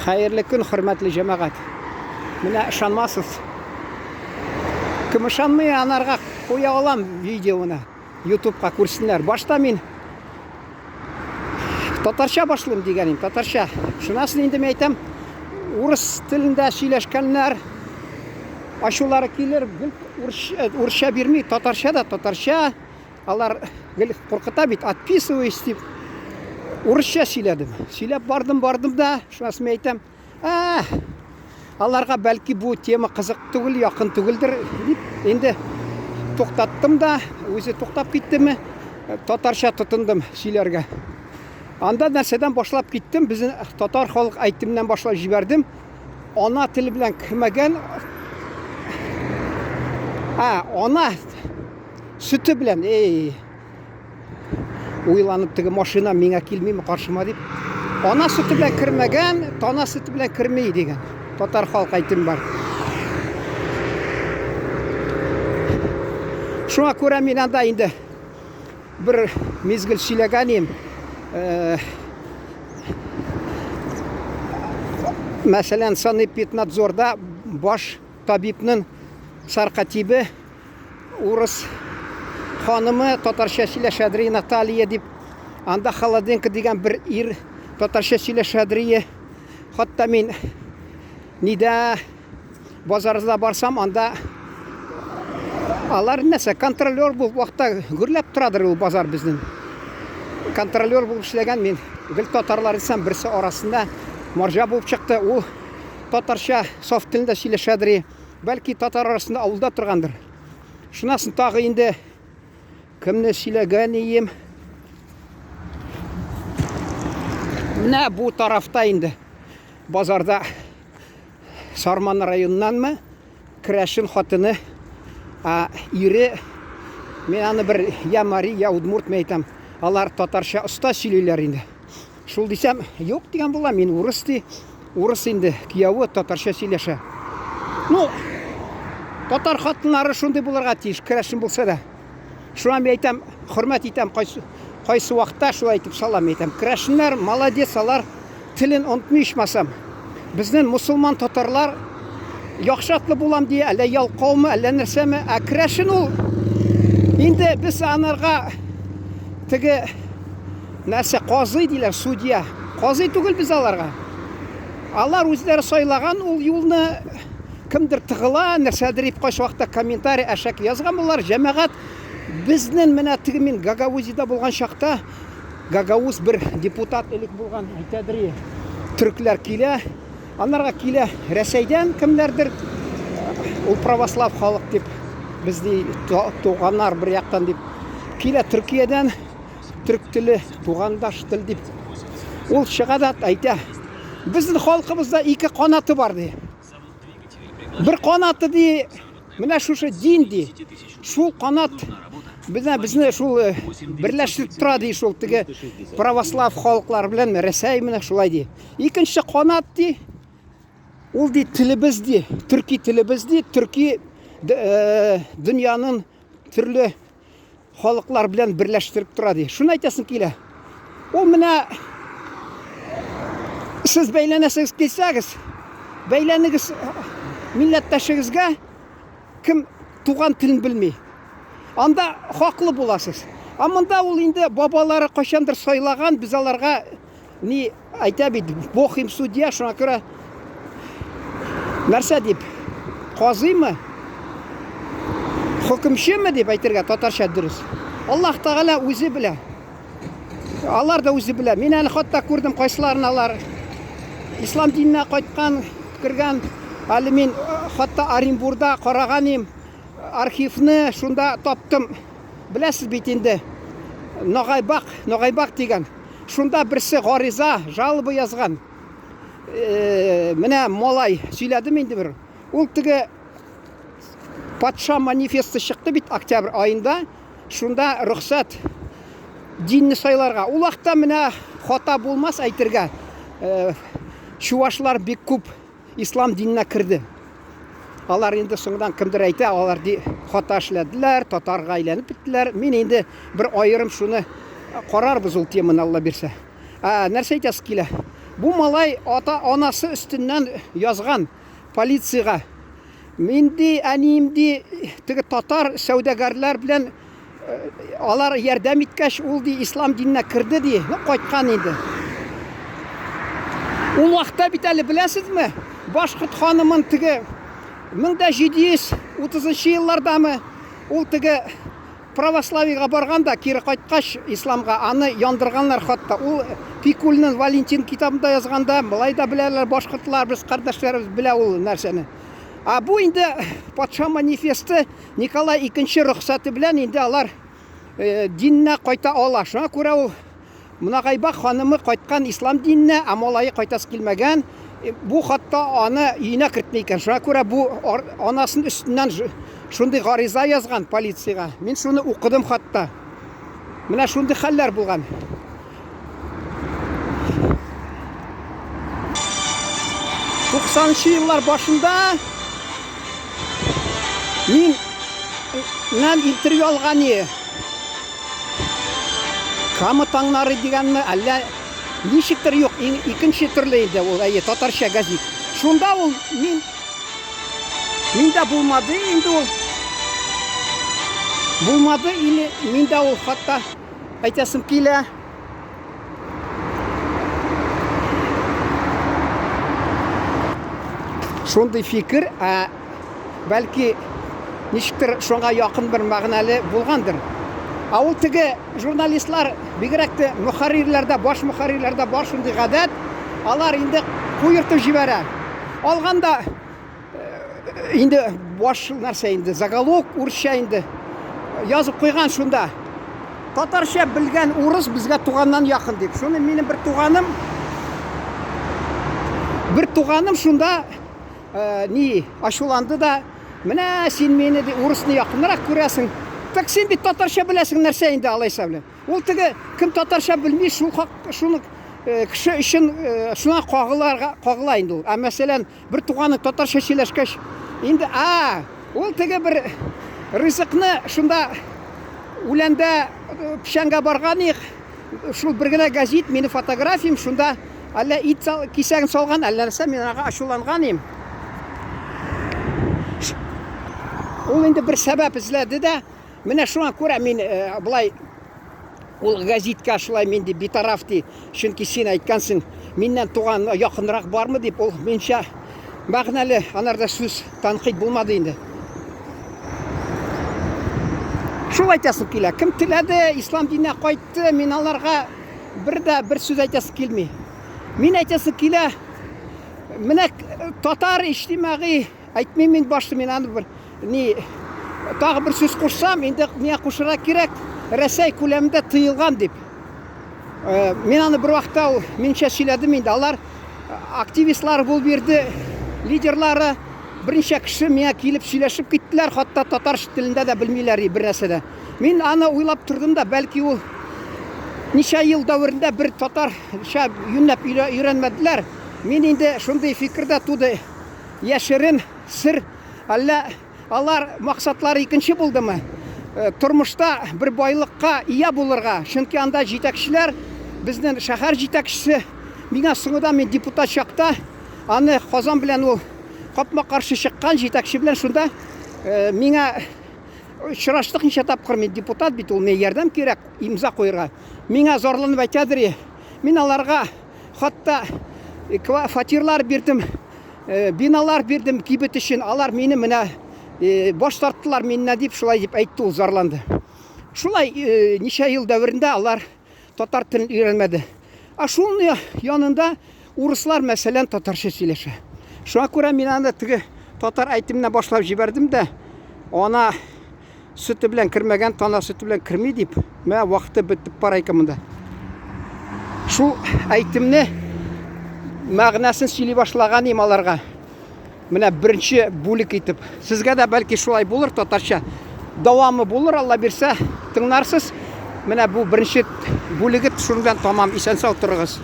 Хәерле көн, хөрмәтле җәмәгать. Менә ышанмассыз. Кем ышанмый, анарга куя алам видеоны. YouTubeка күрсеннәр. Башта мин татарча башлыйм дигән идем, татарча. Шунасын инде мин әйтәм, урыс телендә сөйләшкәннәр ачулары килер, гел урысча бирми, татарча да татарча. Алар гел куркыта бит, отписываюсь дип. Урысча сөйләдем. Сөйләп бардым, бардым да, шунысын мин әйтәм, ә, аларга бәлки бу тема кызык түгел, якын түгелдер дип, инде туктаттым да, үзе туктап киттеме, татарча тотындым сөйләргә. Анда нәрсәдән башлап киттем, безнең татар халык әйтеменнән башлап җибәрдем. Ана теле белән кермәгән, ә, ана Сөте белән, эй, уйланып теге машина миңа килмиме каршыма дип. Ана сөте белән кермәгән, тана сөте белән керми дигән. Татар халык әйтем бар. Шуңа күрә мин анда инде бер мизгел сөйләгән идем. Э, мәсәлән, санэпиднадзорда баш табибның саркатибе Урыс ханымы татарча сөйләшәдер, Наталья дип. Анда Холоденко дигән бер ир татарча сөйләшәдер. Хатта мин нидә базарда барсам, анда алар нәрсә, контролер булып вакытта гөрләп торадыр ул базар безнең. Контролер булып эшләгән мин гел татарлар дисәм, берсе арасында марҗа булып чыкты. Ул татарча саф телендә сөйләшәдер. Бәлки татар арасында авылда торгандыр. Шуннан соң тагы инде кемне сөйләгән ием. Менә бу тарафта инде базарда Сарман районыннанмы керәшен хатыны, а ире мин аны бер я мари, я удмурт мен әйтәм. Алар татарча оста сөйлиләр инде. Шул дисәм, юк дигән була, мин урыс ди. Урыс инде, кияве татарча сөйләшә. Ну, татар хатыннары шундый булырга тиеш, керәшен булса да. Шуңа мин әйтәм, хөрмәт итәм кайсы, кайсы вакытта шулай итеп салам әйтәм. Керәшеннәр молодец, алар телен онытмый ичмасам. Безнең мусулман татарлар яхшы атлы булам ди, әллә ялкаумы, әллә нәрсәме, ә керәшен ул инде без анарга теге Нәрсә, казый диләр, судья. Казый түгел без аларга. Алар үзләре сайлаган ул юлны, кемдер тыгыла, нәрсәдер дип кайсы вакытта комментарий әшәке язган булар. Җәмәгать безнең менә теге мин Гагаузида булган чакта Гагауз бер депутат элек булган әйтәдер, төркләр килә, анарга килә Рәсәйдән кемнәрдер, ул православ халык дип, без ди туганнар бер яктан дип килә Төркиядән. Төрк теле тугандаш тел дип. Ул чыга да әйтә. Безнең халкыбызда ике канаты бар ди. Бер канаты ди, менә шушы дин ди. Шул канат безне безне шул э, берләштереп тора ди, шул теге православ халыклар белән Рәсәй менә шулай ди. Икенче канат ди, ул ди телебез ди, төрки телебез ди, төрки э, дөньяның төрле халыклар белән берләштереп тора ди. Шуны әйтәсем килә. Ул менә сез бәйләнәсегез килсәгез, бәйләнегез милләттәшегезгә, кем туган телен белми. Анда хаклы буласыз. А монда ул инде бабалары кайчандыр сайлаган, без аларга Ни әйтә бит, Бог им судья, шуңа күрә нәрсә дип, казыймы, хөкемчеме дип әйтергә татарча дөрес. Аллаһ Тәгалә үзе белә. Алар да үзе белә. Мин әле хатта күрдем, кайсыларын алар ислам диненә кайткан, кергән. Әле мин э, хатта Оренбурда караган идем, архивны шунда таптым. Беләсез бит инде, Нагайбак, Нагайбак дигән. Шунда берсе гариза, жалоба язган. Э, менә малай сөйләдем инде бер. Ул теге патша манифесты чыкты бит октябрь аенда. Шунда рөхсәт динне сайларга. Ул вакытта менә хата булмас әйтергә. Э, чувашлар бик күп ислам диненә керде. Алар инде соңдан кемдер әйтә, алар ди хата эшләделәр, татарга әйләнеп беттеләр. Мин инде бер аерым шуны карарбыз ул теманы, Алла бирсә. Ә, нәрсә әйтәсе килә? Бу малай ата анасы өстеннән язган полициягә. Мин ди, әнием ди, теге татар сәүдәгәрләр белән алар ярдәм иткәч, ул ди ислам диненә керде ди, ну кайткан инде. Ул вакытта бит әле беләсезме, башкорт ханымын теге 1730 еллардамы, ул теге православиегә барган да, кире кайткач исламга, аны яндырганнар хатта. Ул Пикульның Валентин китабында язганда, болай да беләләр башкортлар, без кардәшләребез белә ул нәрсәне. А бу инде патша манифесты Николай II рөхсәте белән инде алар э, диненә кайта ала. Шуңа күрә ул Монагайбак ханымы кайткан ислам диненә, ә малае кайтасы килмәгән. Э, бу хатта аны өенә кертми икән. Шуңа күрә бу анасын өстеннән шундый гариза язган полициягә. Мин шуны укыдым хатта. Менә шундый хәлләр булган. 90 еллар башында мин нән интервью алган иде. Кама таңнары дигәнме, әллә ничектер юк, икенче төрле инде ул, әйе, татарча гәзит. Шунда ул мин миндә булмады инде ул. Булмады или миндә ул хатта әйтәсем килә. Шундый фикер, ә бәлки ничектер шуңа якын бер мәгънәле булгандыр. Ә ул теге журналистлар, бигрәк тә мөхәррирләрдә, баш мөхәррирләрдә бар шундый гадәт, алар инде куертып җибәрә. Алганда инде баш нәрсә инде заголовок урысча инде язып куйган шунда. Татарча белгән урыс безгә туганнан якын дип. Шуны минем бер туганым бер туганым шунда э, ни ачуланды да, менә син мине ди урысны якынрак күрәсең. Так син бит татарча беләсең нәрсә инде алайса белән. Ул теге кем татарча белми, шул хак шуны э, кеше өчен э, шуңа кагыларга кагыла инде ул. Ә мәсәлән, бер туганы татарча сөйләшкәч, инде а, ул теге бер ризыкны шунда үләндә э, печәнгә барган их, шул бер генә гәзит, минем фотографиям шунда әллә ит кисәген салган, әллә нәрсә, мин аңа ачуланган идем. Ул инде бер сәбәп эзләде дә, Менә шуңа күрә мин э, болай ул гәзиткә шулай мин дип битараф ди. Чөнки син әйткәнсең, миннән туган якынрак бармы дип, ул минчә мәгънәле, анарда сүз тәнкыйть булмады инде. Шул әйтәсем килә. Кем теләде, ислам диненә кайтты, мин аларга бер дә бер сүз әйтәсе килми. Мин әйтәсе килә, менә татар иҗтимагый Әйтмим мин башта мин аны бер ни тагы бер сүз кушсам, инде миңа кушырга кирәк, Рәсәй күләмендә тыелган дип. Э, мин аны бер вакытта ул минчә сөйләдем инде. Алар э, активистлар булып бирде, лидерлары берничә кеше миңа килеп сөйләшеп киттеләр, хатта татар телендә дә белмиләр бер нәрсә дә. Мин аны уйлап тордым да, бәлки ул ничә ел дәверендә бер татарча юньләп өйрәнмәделәр. Мин инде шундый фикер дә туды. Яшерен сер, әллә алар максатлары икенче булдымы? Э, тормышта бер байлыкка ия булырга, чөнки анда җитәкчеләр, безнең шәһәр җитәкчесе, миңа соңыдан мин депутат чакта, аны Казан белән ул капма-каршы чыккан җитәкче белән шунда э, миңа очраштык ничә тапкыр, мин депутат бит ул, миңа ярдәм кирәк, имза куерга. Миңа зарланып әйтәдер, мин аларга Хатта э, фатирлар бирдем, э, биналар бирдем кибет өчен. Алар мине менә э, баш тарттылар миннән дип шулай дип әйтте ул, зарланды. Шулай ничә ел дәверендә алар татар телен өйрәнмәде. Ә шуның янында урыслар, мәсәлән, татарча сөйләшә. Шуңа күрә мин аны теге татар әйтеменә башлап җибәрдем дә, ана Сөте белән кермәгән, тана сөте белән керми дип, мә вакыты бетеп бара икән монда. Шул әйтемне мәгънәсен сөйли башлаган идем аларга. Менә беренче бүлек итеп. Сезгә дә бәлки шулай булыр татарча. Дәвамы булыр, Алла бирсә, тыңларсыз. Менә бу беренче бүлеге шуның белән тамам. Исән-сау торыгыз.